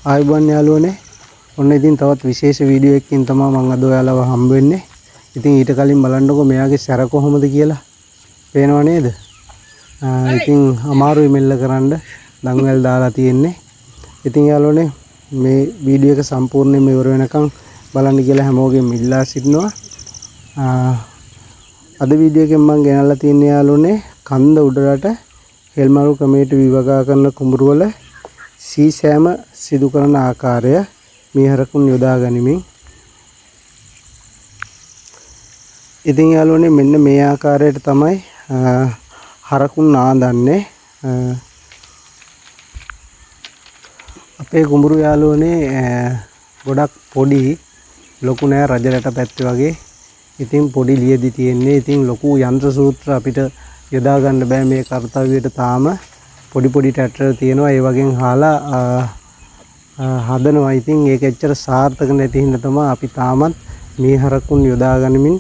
ආයුබෝවන් යාළුවනේ. ඔන්න ඉතින් තවත් විශේෂ වීඩියෝ එකකින් තමයි මම අද ඔයාලව හම්බ වෙන්නේ. ඉතින් ඊට කලින් බලන්නකෝ මෙයාගේ සැර කොහොමද කියලා. පේනව නේද? ඉතින් අමාරුයි මෙල්ල කරන්න. දන්වැල් දාලා තියෙන්නේ. ඉතින් යාළුවනේ මේ වීඩියෝ එක සම්පූර්ණයෙන්ම ඉවර වෙනකන් බලන්න කියලා හැමෝගෙම ඉල්ලා සිටිනවා. අද වීඩියෝ එකෙන් මම ගෙනල්ලා තියෙන්නේ යාළුවනේ කන්ද උඩරට හෙල්මරු ක්‍රමයට විවගා කරන කුඹුරු වල සීසෑම සිදු කරන ආකාරය මීහරකුන් යොදා ගනිමින්. ඉතින් යාළුවනේ මෙන්න මේ ආකාරයට තමයි හරකුන් ආඳන්නේ. අපේ කුඹුරු යාළුවනේ ගොඩක් පොඩි, ලොකු නෑ රජරට පැත්තේ වගේ. ඉතින් පොඩි ලියදි තියෙන්නේ. ඉතින් ලොකු යන්ත්‍ර සූත්‍ර අපිට යොදා ගන්න බෑ මේ කර්තව්‍යයට. තාම පොඩි පොඩි ට්‍රැක්ටර් තියෙනවා, ඒ වගේන් හාලා හදනවා. ඉතින් ඒක එච්චර සාර්ථක නැති හින්දා තමයි අපි තාමත් මේ හරකුන් යොදා ගනිමින්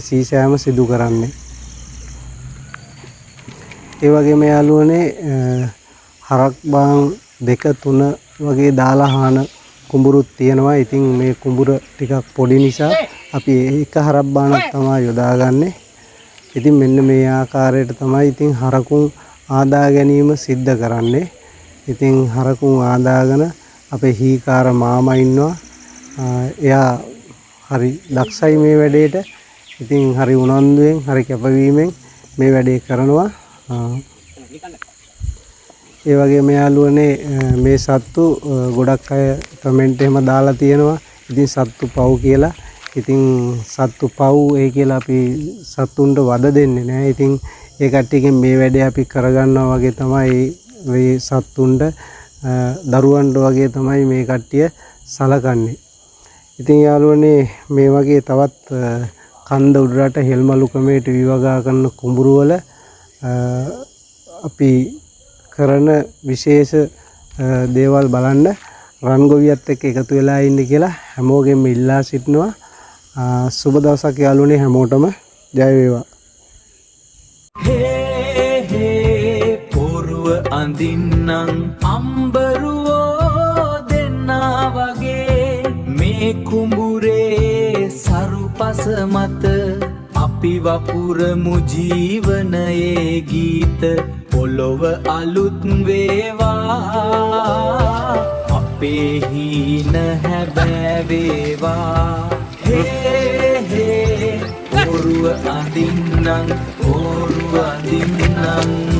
සීසෑම සිදු කරන්නේ. ඒ වගේම යාළුවනේ හරක් බාන් 2 3 වගේ දාලා හාන කුඹුරුත් තියෙනවා. ඉතින් මේ කුඹුර ටිකක් පොඩි නිසා අපි එක හරක් බානක් තමයි යොදාගන්නේ. ඉතින් මෙන්න මේ ආකාරයට තමයි ඉතින් හරකුන් ආදා ගැනීම සිද්ධ කරන්නේ. ඉතින් හරකුන් ආදාගෙන අපේ හීකාර මාමා ඉන්නවා. එයා හරි දක්ෂයි මේ වැඩේට. ඉතින් හරි උනන්දුවෙන් හරි කැපවීමෙන් මේ වැඩේ කරනවා. ඒ වගේම යාළුවනේ මේ සත්තු ගොඩක් අය කමෙන්ට් එහෙම දාලා තියෙනවා. ඉතින් සත්තු පව් කියලා. ඉතින් සත්තු පව් ඒ කියලා අපි සත්තුන්ට වද දෙන්නේ නෑ. ඉතින් ඒ කට්ටියගෙන් මේ වැඩේ අපි කරගන්නවා වගේ තමයි මේ සත්තුන්ට දරුවන්ට වගේ තමයි මේ කට්ටිය සලකන්නේ. ඉතින් යාළුවනේ මේ වගේ තවත් කන්ද උඩරට හෙල්මලු ක්‍රමයට විවගා කරන කුඹුරු වල අපි කරන විශේෂ දේවල් බලන්න රන්ගොවියත් එක්ක එකතු වෙලා ඉන්න කියලා හැමෝගෙම ඉල්ලා සිටිනවා. සුබ දවසක් යාළුවනේ හැමෝටම. ජය වේවා. හේ හේ පොරුව අඳින්නම් අම්බරුවෝ දෙන්නා වගේ මේ කුඹුරේ සරුපස මත අපි වපුරමු ජීවනයේ ගීත. පොළොව අලුත් වේවා අපේ හීන හැබෑ වේවා. හේ හේ පොරුව අඳින්නම් පොරුව අඳින්නම්.